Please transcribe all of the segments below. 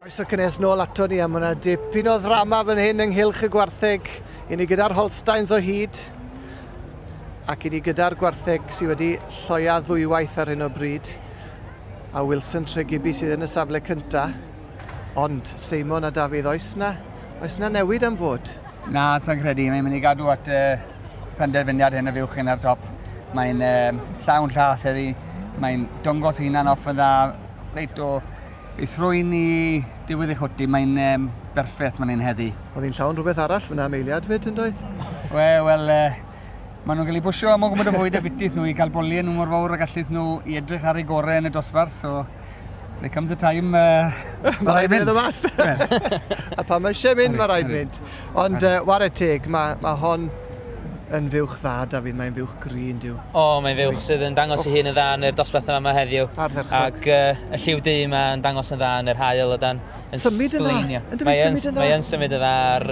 Croeso cynnes nôl ato ni, a mae yna dipyn o ddrama fan hyn ynghylch y gwartheg. I ni gyda'r Holsteins o hyd, ac i ni gyda'r gwartheg sydd wedi lloia ddwywaith ar hyn o bryd. A Wilson Tregibi sydd yn y safle cyntaf. Ond Seimon a Dafydd, oes na newid am fod? Na, sa'n credu. Mae'n mynd i gadw at penderfyniad hyn y fuwch hyn ar top. Mae'n llawn llath heddi. Mae'n dongos hunan off yn dda, reit o ei thrwyn i diwedd ei chwti, mae'n berffaith mae'n un heddi. Oedd hi'n llawn rhywbeth arall fyna am eiliad fyd, yn doedd? Wel, maen nhw'n cael eu bwysio am o gwmwyd o fwyd a bitith nhw i cael boliau nhw mor fawr a gallith nhw i edrych ar eu gorau yn y dosbarth, so there comes a time. Mae rhaid mynd o mas. A pan mae eisiau mynd, mae rhaid mynd. Ond ware teg, mae hon yn fuwch dda, Dafydd, mae'n fuwch gry, dyw. O, mae'n fuwch sydd yn dangos ei hun yn dda yn yr dosbarth yma heddiw. Ardderchog. Ac y lliw du yma yn dangos yn dda yn yr haul o dan. Yn symud yn dda. Symud yn dda. Mae'n symud yn dda ar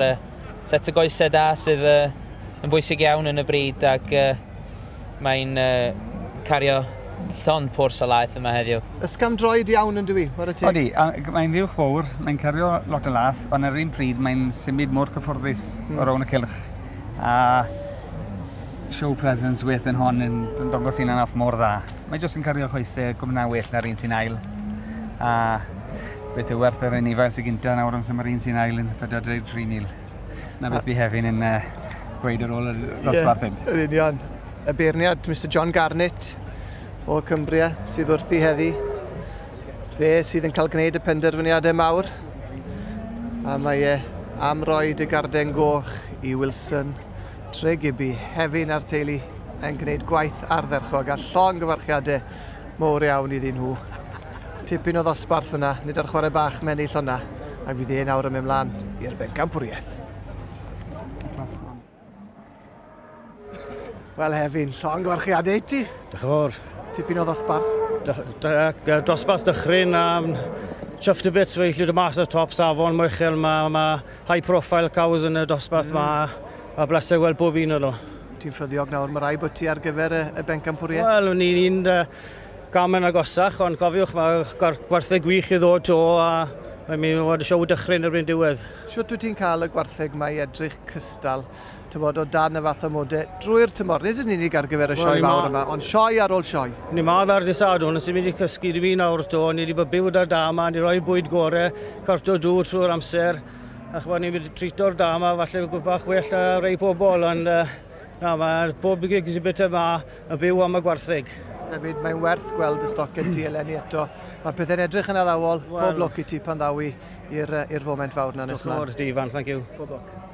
set o goesau da sydd yn bwysig iawn yn y bryd, ac mae'n cario llond pwrs o laeth yma heddiw. Ysgam droed iawn yn dwi, ware teg. Odi, mae'n fuwch fawr, mae'n cario lot o laeth, ond ar un pryd mae'n symud mor cyfforddus o rown y cylch. A show presence with yn hon yn dangos hunan off mor dda. Mae jyst yn cario choesau gwmna well na'r un sy'n ail. A beth yw werth yr anifail sy'n gynta nawr amser mae'r un sy'n ail yn 43,000. Na beth fi hefyd yn gweud ar ôl y dosbarth hyn. Yn union. Y beirniad, Mr John Garnett o Cumbria, sydd wrthi heddi. Fe sydd yn cael gwneud y penderfyniadau mawr. A mae e am roed y garden goch i Wilson Tregibi, Hefin a'r teulu yn gwneud gwaith ardderchog a llongyfarchiadau mowr iawn iddyn nhw. Tipyn o ddosbarth fyna, nid ar chwarae bach mennill hwnna, a fydd e nawr yn mynd mlaen i'r bencampwriaeth. Wel Hefin, llongyfarchiadau i ti. Diolch yn fawr. Tipyn o ddosbarth. Dosbarth dychryn a chuffed to bits fe llwyd y mas o'r top safon mwy uchel. Mae high profile cows yn y dosbarth ma. A bleser gweld bob un o'n nhw. Ti'n ffyddiog nawr, mae rhaid bod ti ar gyfer y bencampwriaeth? Wel, ni'n gam yn agosach, ond cofiwch, mae gwartheg gwych i ddod to a mae'n mynd i fod y siow dychryn erbyn diwedd. Shwt wyt ti'n cael y gwartheg mae i edrych cystal, tymod, o dan y fath o modau drwy'r tymor, nid yn unig ar gyfer y sioe fawr yma, ond sioe ar ôl sioe. Ni madd ar dydd Sadwrn, nes i mynd i cysgu dim un awr to, ni wedi bod byw da'r da yma, ni roi bwyd gore, carto dŵr trwy'r amser, a ch'mod, ni'n mynd i trito'r da yma, falle bach well a rei pobl, ond na, mae pob exhibit yma yn byw am y gwartheg. Hefyd, mae'n werth gweld y stoc gen ti eleni eto. Mae pethau'n edrych yn addawol, pob lwc i ti pan ddaw i i'r foment fawr na nes mlaen. Diolch yn fawr, Ifan, thank you. Pob lwc.